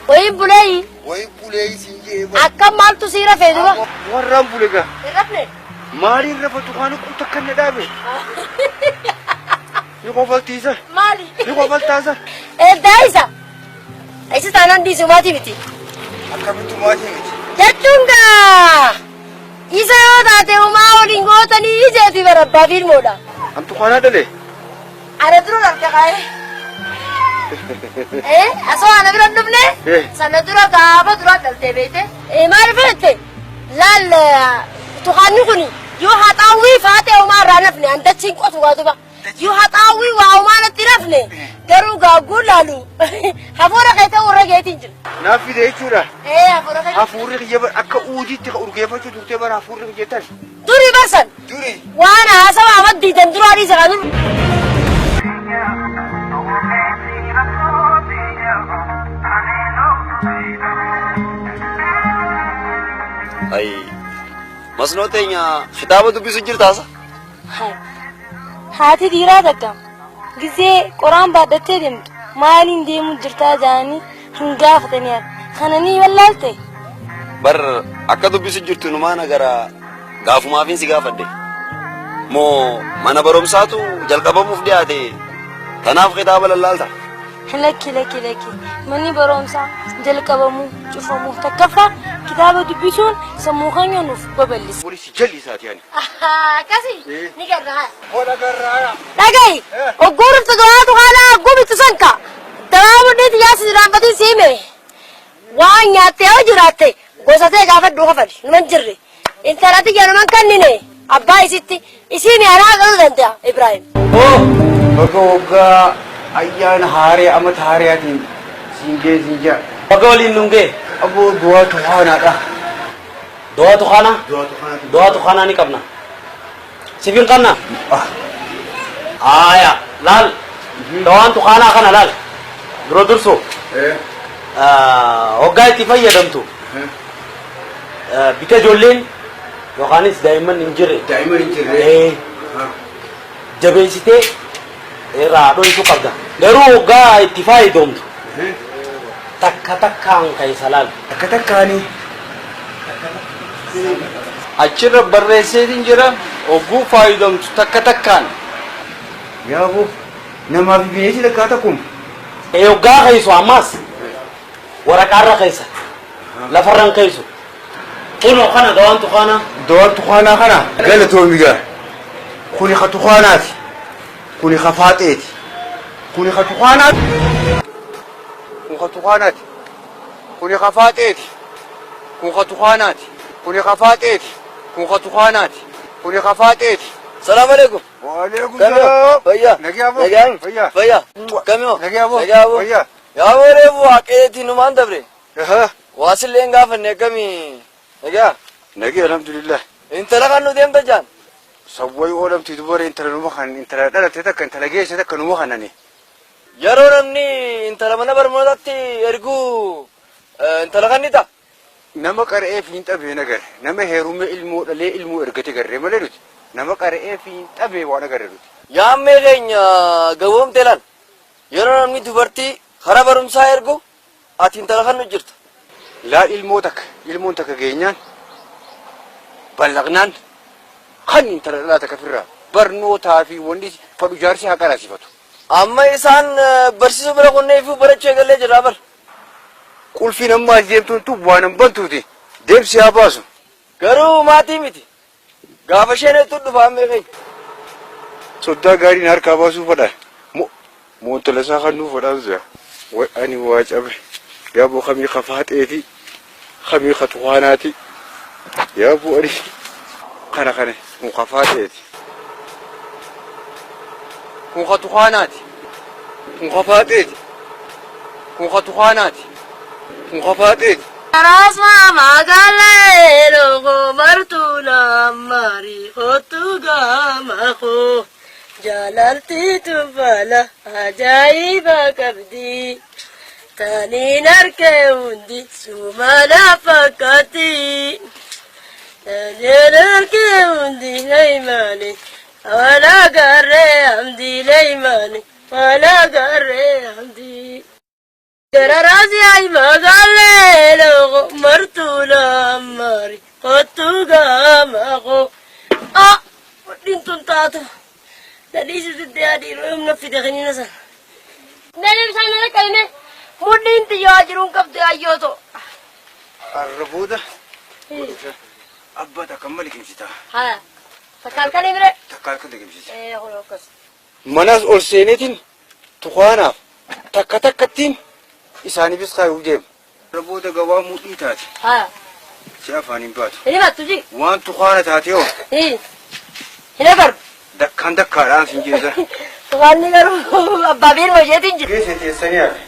Wayi buleeyi. Wayi bulee isin jee bara. Akkam maaltu sii rafee duba? Warraan bule gaa. Hin rafne? Maaliin rafatu waan quuta kan na dhaabe. Ni kofaltiisa. Maali? Ni kofaltaasa. Eddaa isa. Isa taanaan dhiisu maatii miti. Akkamitti maatii miti. Jechuun gaa isa yoo taate homaa waliin gootanii jeeti bara abbaa fi ilmoodha. Amtu kanaa dhalee. Ana dura dhalte kaa'ee. Asoo ana bira hin dhufne sana dura gaafa dura dhaltee beekte. Maal fedhette laal tukaanni kun yoo haxaawwii faatee homaa irraa nafne andachiin qotu gaa duba. Yoo haxaawwii waa homaa natti nafne garuu gaagguu laalu hafuura kee ta'uu irra geetiin jira. Naaf fide jechuudha. Hafuura kee. Hafuurri kiyya bara akka uudiitti ka urgeeffachuu turtee bara hafuurri kiyya tan. Duri barsan. Duri. Waan haasawa amaddiitan duraa dhiisa kan dur. Ay, masnoo teenya kitaaba dubbisu jirtaasa? Haati dhiiraa takka gizee qoraan baadhattee deemtu maaliin deemuu jirtaa jedhanii hin gaafatanii haadha. Kana ni wallaalte? Bar akka dubbisu jirtu numaan agara gaafumaafin si gaafadhe. Moo mana barumsaatu jalqabamuuf dhiyaate tanaaf kitaaba lallaalta? Lakki lakki lakki manni barumsaa jalqabamuu cufamuu takkaffaa kitaaba dubbisuun sammuu keenya nuuf babal'isa. Polisi jallisaati ani. Akkasi ni garraa. Godha garraa. Dhagahi ogguu riftu du'aa tukaanaa ogguu bitu sanka daraa mudhiitti yaasi jiraanfatiin siime waan nyaattee yoo jiraatte gosa ta'e gaafadhu kafali numan jirre intala tiyya numan kennine abbaa isitti isii mi'anaa godhuu danda'a Ibraahim. Oh! Baga waggaa ayyaana haaree amata haareyaatiin siin ga'e siin ja'a. Baga waliin nuun ga'e. Aboo du'aa tuhaanaadha. Du'aa tuhaanaa? Du'aa tuhaanaati. Du'aa tuhaanaa ni qabna. Siif hin qabna? Haaya laal dawaan tuhaanaa kana laal dura dursu hoggaa itti fayyadamtu bika ijoolleen yookaanis daa'imman hin jirre Daa'imman hin jirre. Jabeessitee irraa dhoysuu qabda. Garuu hoggaa itti faayidamtu takka takkaan keessa laal. Takka takkaani. Achirra barreesseetiin jira hogguu faayidamtu takka takkaan. Yaaboo namaa fi bineensi takkaa takkum. Hoggaa keessu ammaas waraqaarra keessa lafarran keessu. Kunoo kana dawaan tukaanaa. Dawaan tukaanaa kana galatoomi gaa. Kuni ka tukaanaati. Kuni ka faaxeeti. Kuni ka tukaanaati. Kun ka tukaanaati. Kuni ka faaxeeti. Kun ka tukaanaati. Kuni ka faaxeeti. Kun ka tukaanaati. Kuni ka faaxeeti. Salaam alaikum. Waalaikum Kamio. salaam. Fayyaa. Nagaa boo. Nagaan. Fayyaa. Fayyaa. Kamio. Nagaa boo. Nagaa boo. Fayyaa. Yaa reefu waaqeetii numaan dabre. Aha. Waasillee hin gaafanne akkamii. Nagaa. Nagaa alhamdulillah. Intala kan nu deemta jaan. Sawwai oolamti dubara intala numa kan intala dhalatte takka intala geesse takka numa kanani. Yeroo namni intala mana barnootaatti erguu intala kan ni ta'a. Nama qara'ee fi hin xabee nagarre. Nama heerume ilmoo dhalee ilmoo ergate garree malee nuti. Nama qara'ee fi hin xabee waan agarre nuti. Yaammee keenya gaboomte laal. Yeroo namni dubartii karaa barumsaa ergu ati intala kan nu jirta. Laal ilmoo takka ilmoon takka geenyaan ballaqnaan kan intala dhalaa takka firraa barnootaa fi wanni fadhu jaarsi haa qaraasifatu. Amma isaan barsiisuu bira kunnee fi barachuu eegallee jirra bar. Qulfiin amma as deemtuun tun waan hin bantuuti. Deemsi haa baasu. Garuu maatii miti. Gaafa isheen hedduu dhufa ammee keenya. Soddaa gaariin harkaa baasuu fadha. Moo intala isaa kan nuu fadhaan si'a. Way ani waa cabe. Yaaboo kamii ka faaxeeti. Kamii ka tukaanaati. Yaaboo ani kana kana kun ka faaxeeti. Kun ka tukaanaati. Kun ka faaxeeti. Kun ka tukaanaati. Kun ka faaxeeti. Rasma magaalee logo martuu naammarii kottu gaama koo jaalalti tuffala ajaa'iba qabdi taniin harkee hundi sumana fakkaatti taniin harkee hundi leeymaani wala garree hamdi leeymaani wala garree hamdi. Gararaasi magaalee logo martuu naammarii kottu gaama koo. Ah, mudhiin tun taatu. Dhadhiisi sitti yaadii yeroo humna fide kennina sana. Nani bishaan nana qalme mudhiin xiyyaa jiruun qabdu ayyoo ta'u. Arra booda abbaa takka amma liqimsita. Haa, takka halkan himre. Takka halkan liqimsita. Ee, kun akkas. Manas ol seeneetiin tukaanaaf takka takkattiin isaaniifis kaayuu deema. Arra booda gabaa mudhii taate. Haa, Si afaan hin baatu. hin himattu ji. Waan tukaana taate hoo Hin agarru. dakkaan dakkaadhaan sin jeesa. Tukaanni garuu abbaa biirma isheetiin jira. Geesse teessanii hafe.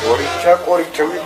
Qoricha qoricha wii.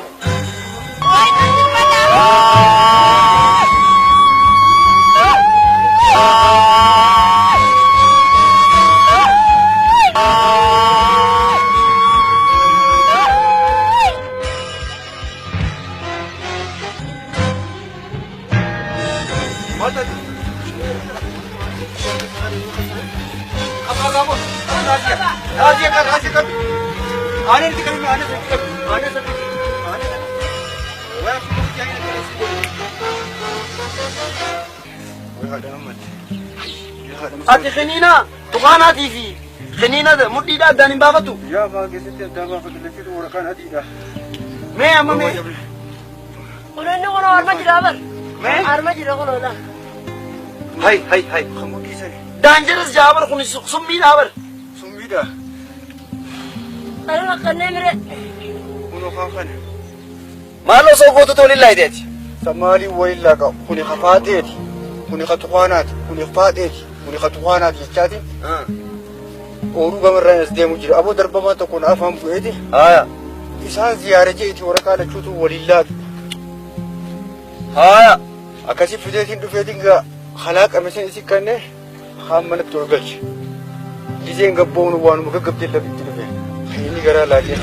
Ati kiniina tukaanaatii fi kiniina mudhiidha addaan hin baafattu. Yaa maa keessatti addaan baafatu lachiitu waraqaan adiidha. Mee amma mee. Kun inni kun harma jira bar. Harma jira kun oolaa. Hay hay hay. Kan mudhii sani. Daanjaras jaabar kun summiidha bar. Summiidha. Ani makkannee mire. Kun afaan kana. Maal osoo gootota waliin laayiteeti? Samaaliin waliin laaqa. Kuni ka faaxeeti. Kuni ka tukaanaati. Kuni faaxeeti. Kuni ka tukaanaati jechaati. Ooluu gamarraan as deemu jira. Aboo darbamaa tokkoon afaan bu'eeti. Haaya. Isaan ziyaara jeeti waraqaa lachuutu waliin laaqe. Haaya. Akkasii fideetiin dhufeetiin gaa halaaqame san isi kanne haan manatti ol galche. Gizeen gabboonu waanuma gaggabdee lafitti dhufe. Inni garaa laaqee.